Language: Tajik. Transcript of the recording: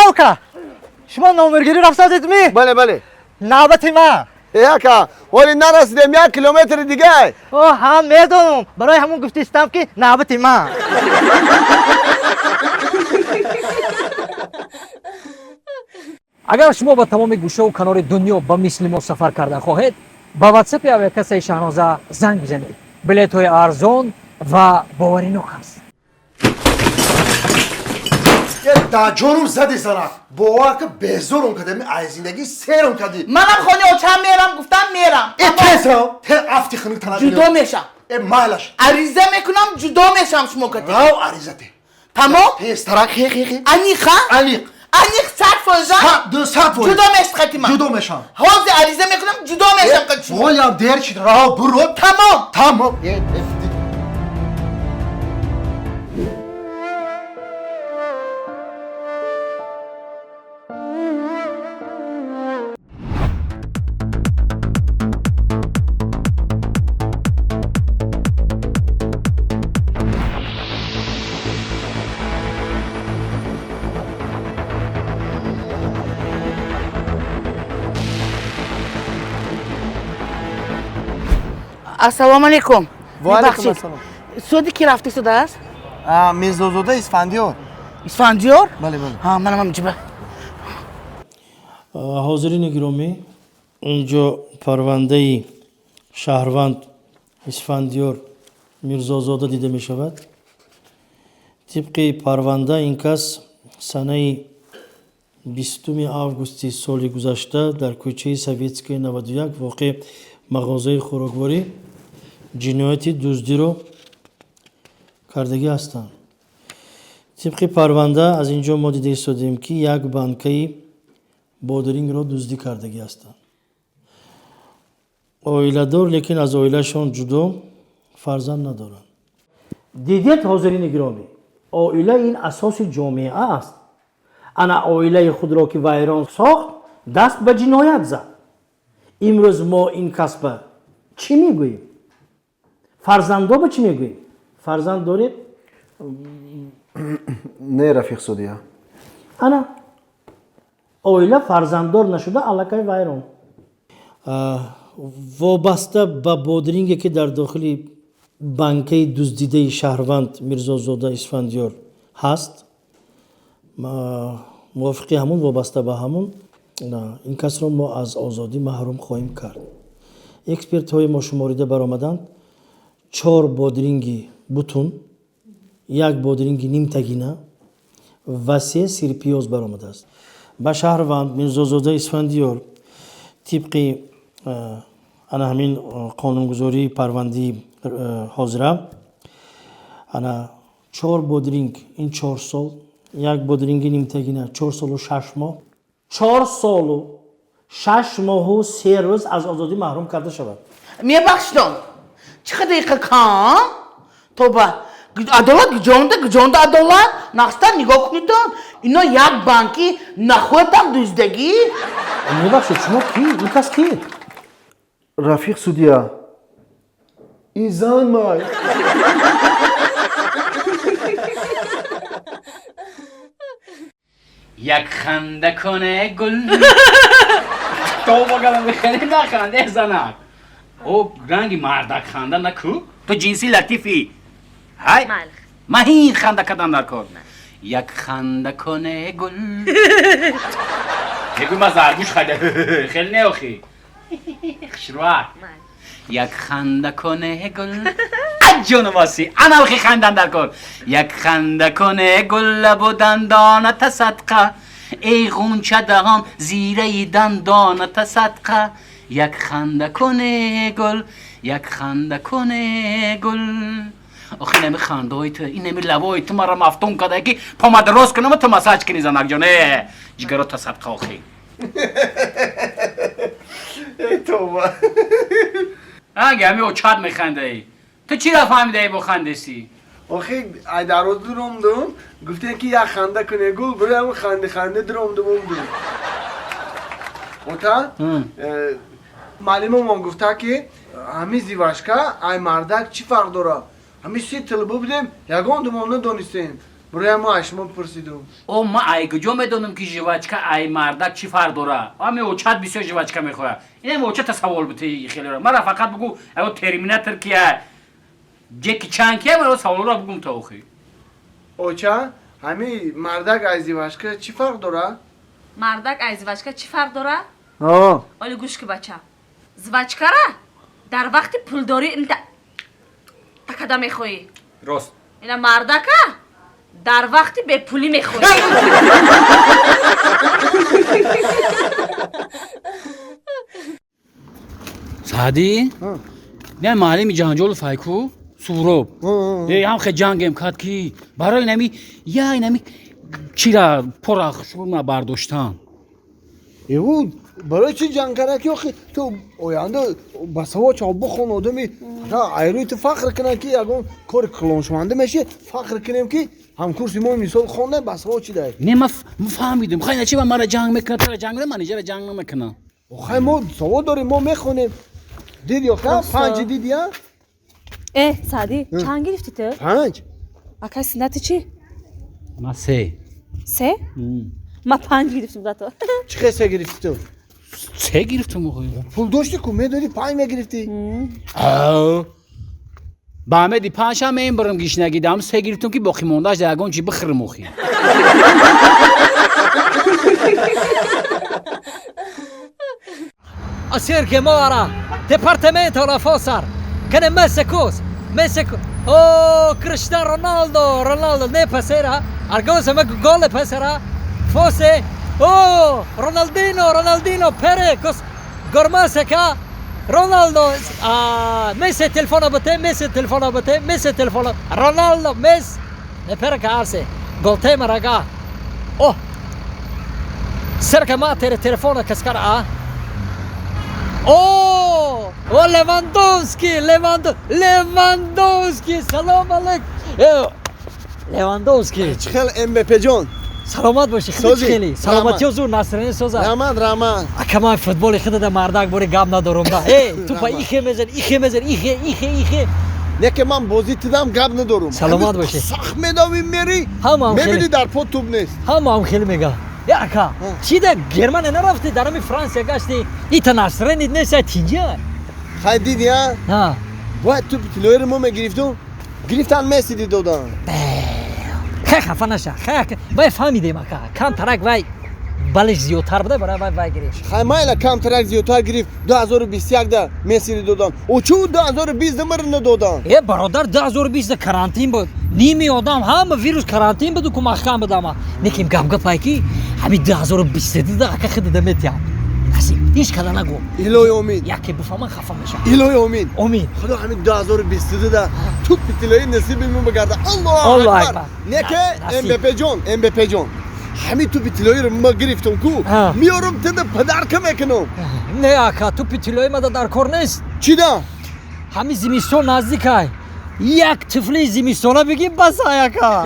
Ока, шумо номергирӣ рафтадед ми? Бале, бале. Навбати ман. Ака, ҳоли нарасидем, як километри дига. О, ҳам медонам. Барои ҳамон гуфтистам, ки навбати ман. Агар шумо ба тамоми гӯшаву канори дунё ба мисли мо сафар кардан хоҳед, ба ватсапи авиакассаи Шаҳноза занг бизанед. Билетҳои арзон ва боваринок аст. Даҷонум зади занак. Бовар ки безорум кардем, ай зиндагӣ серум кардӣ. Манам хони очам мерам, гуфтам мерам. Э, тезрав, те афти хунук тана. Ҷудо мешам. Э, майлаш. Ариза мекунам, ҷудо мешам шумо кати. Рав ариза те. Тамом? Тезтарак, хе хе хе. Аниқ, ҳа? Аниқ. Аниқ 100%? 200%. Ҷудо мешт қати ман. Ҷудо мешам. Ҳозир ариза мекунам, ҷудо мешам қати шумо. Волям дер шид, рав буро. Тамом. Тамом. Э, Ассалому алайкум. Ва алайкум ассалом. Суди ки рафта истодааст? Мирзозода Исфандиёр. Исфандиёр? Бале, бале. Ҳа, манам ҳамҷиба. Ҳозирини гиромӣ, инҷо парвандаи шаҳрванд Исфандиёр Мирзозода дида мешавад. Тибқи парванда ин кас санаи 20 августи соли гузашта дар кӯчаи Советская 91 воқеъ мағозаи хӯрокворӣ ҷинояти дуздиро кардагӣ ҳастанд. Тибқи парванда аз ин ҷо мо дида истодем, ки як банкаи бодирингро дуздӣ кардагӣ ҳастанд. Оиладор, лекин аз оилашон ҷудо, фарзанд надоранд. Дидед, ҳозирини гиромӣ, оила ин асоси ҷомеа аст. Ана оилаи худро ки вайрон сохт, даст ба ҷиноят зад. Имрӯз мо ин касба чӣ мегӯем? Фарзандо ба чӣ мегӯем? Фарзанд доред? Не, рафиқ судья. Ана оила фарзанддор нашуда аллакай вайрон. Вобаста ба бодринге, ки дар дохили банкаи дуздидаи шаҳрванд Мирзозода Исфандиёр ҳаст, мувофиқи ҳамун, вобаста ба ҳамун, ин касро мо аз озодӣ маҳрум хоҳем кард. Экспертҳои мо шуморида баромаданд: чор бодринги бутун, як бодринги нимтагина ва се сирпиёз баромадааст. Ба шаҳрванд Мирзозода Исфандиёр тибқи ана ҳамин қонунгузории парвандии ҳозира ана чор бодринг ин 4 сол, як бодринги нимтагина 4 солу 6 моҳ, 4 солу 6 моҳу 3 рӯз аз озодӣ маҳрум карда шавад. Мебахшидон. Чӣ қадар иқа кам? Тоба. Адолат гиҷонда, гиҷонда адолат? Нақстан нигоҳ кунидон. Ино як банки нахӯрдам дуздагӣ. Мебахшед, шумо ки? Ин кас ки? Рафиқ судья. И зан май. Як ханда куне гул. То багалам хеле наханде, занак. О, ранги мардак ханда наку. Ту ҷинси латифӣ. Ҳай, маҳин ханда кардам дар кор. Як ханда куне гул. Мегӯй ма заргӯш хайда. Хеле не охи. Хушрӯак. Як ханда куне гул. Аҷону васи, аналхи хандан дар кор. Як ханда куне гул, лабу дандоната садқа. Эй ғунча даҳон, зираи дандоната садқа. Як ханда куне гул, як ханда куне гул. Охи инами хандаҳои ту, инами лабои ту маро мафтун карда, ки помада рост кунам, ту массаж кунӣ, занакҷон. Э, ҷигаро тасадқа охи. Эй, тоба. Анги ҳами очат механдаӣ. Ту чӣ ра фаҳмидаӣ бо хандесӣ? Охи, ай дароз дуромдум, гуфтем ки як ханда куне гул, бирои ҳамун ханди ханди дуромдум омдум. Ота, маълимомон гуфта, ки ҳамин зивашка ай мардак чӣ фарқ дора? Ҳамин се тилбу будем, ягон думон надонистем. Барои мо аз шумо пурсидум. О, ма ай куҷо медонам, ки жвачка ай мардак чӣ фарқ дора? Ами очат бисёр жвачка мехоҳад. Инам очата савол бите хелера. Мара фақат бугу, аё Терминатор кия? Ҷеки Чан кия? Мара саволро бугум то охи. Оча, ҳами мардак аз жвачка чӣ фарқ дора? Мардак аз жвачка чӣ фарқ дора? О. Оли гӯш ки, бача. Жвачкара дар вақти пулдорӣ инта такада мехоҳӣ. Рост. Ина мардака дар вақти бепулӣ мехоҳӣ. Саъдӣ? Не, маълими ҷанҷолу файку Суроб. Э, ҳам хе ҷангем кард, ки барои нами я инами чира пора шума бардоштан. Эву барои чӣ ҷанг карда, ки охи ту оянда ба савод чав, бихон, одами айрӯи ту фахр кунанд, ки ягон кори калоншаванда меши, фахр кунем, ки ҳамкурси мо мисол хонда, басавод шидай. Не, ма фаҳмидим. Хай, начи мара ҷанг мекунад, тара ҷанг мекунад, манижара ҷанг намекунад. Хай, мо савод дорем, мо мехонем. Дид ё ха, панҷ диди, я? Э, Саъдӣ, чанд гирифтӣ ту? Панҷ. Акай, синнати чӣ? Ма се. Се? Ма панҷ гирифтум зато. Чӣ хел се гирифтӣ ту? Се гирифтум охи. Пул дошти ку, медодӣ, панҷ мегирифтӣ. Ба амеди панҷ ҳам мебарам гишнагӣ, дам се гирифтум, ки боқӣ мондааш дар ягон чӣ бихӯрам охи. Asir Mara, Departamento la Fossar, che ne messe cos, messe Oh, Cristiano Ronaldo, Ronaldo ne passerà, Argosa ma gol passerà, Fosse, oh, Ronaldinho, Ronaldinho, Pere, cos, Gormaseka, Ronaldo, ah, messe telefono a te, messe telefono a te, messe telefono, Ronaldo, mess, ne pere case, gol tema raga, oh, cerca matere telefono cascara, ah. О, о, Левандовски, Левандовски, салом алейк. Левандовски. Чӣ хел, МБП ҷон? Саломат бошӣ, Созӣ? хеле. Саломатиё зур, насрини соза. Раҳмат, раҳмат. Ака, ман футболи худада мардак бори гап надорум да. Эй, тупа ихе мезан, ихе мезан, ихе, ихе, ихе. Не ки ман бозӣ тидам, гап надорум. Саломат бошӣ. Сахт медавӣ, мери, Ҳамаам хеле. мебинӣ, дар по туб нест. Ҳамаам хеле мега. Э, ака, чӣ да Германия нарафтӣ, дар ҳами Франсия гашти? Ита насрини нест, тинҷа. Хай, диди, а? Ҳа. Бояд тупи тиллоиро мо мегирифтум, гирифтан, Месси додам. Хай, хафа наша. Хай, вай фаҳмидем, ака. Камтарак вай балеш зиёдтар буда, барои вай вай гирифт. Хай, майла, камтарак зиёдтар гирифт, 2021 да Мессиро додам, о чӯ 2020 мара надодам? Э, бародар, 2020 карантин буд, ними одам ҳама вирус карантин буду ку маҳкам будама. Неким гап гапай, ки ҳами 2022 да ака хидада метиҳам. Насиб, ҳеч када нагӯ. Илоҳи омин. Яке бифаҳман, хафа мешавам. Илоҳи омин. Омин. Худо ҳамин 2022 да тупи тиллоӣ насиби мо бигарда. Аллоҳу Аллоҳу акбар. акбар. Не ки Насиб. МБП ҷон, МБП ҷон, ҳамин тупи тиллоиро ма гирифтум ку, меорум, тида подарка мекунам. Не, ака, тупи тиллои мада дар кор нест. Чӣ да? Ҳами зимистон наздикай, як тифли зимистона бигӣ, басай, ака.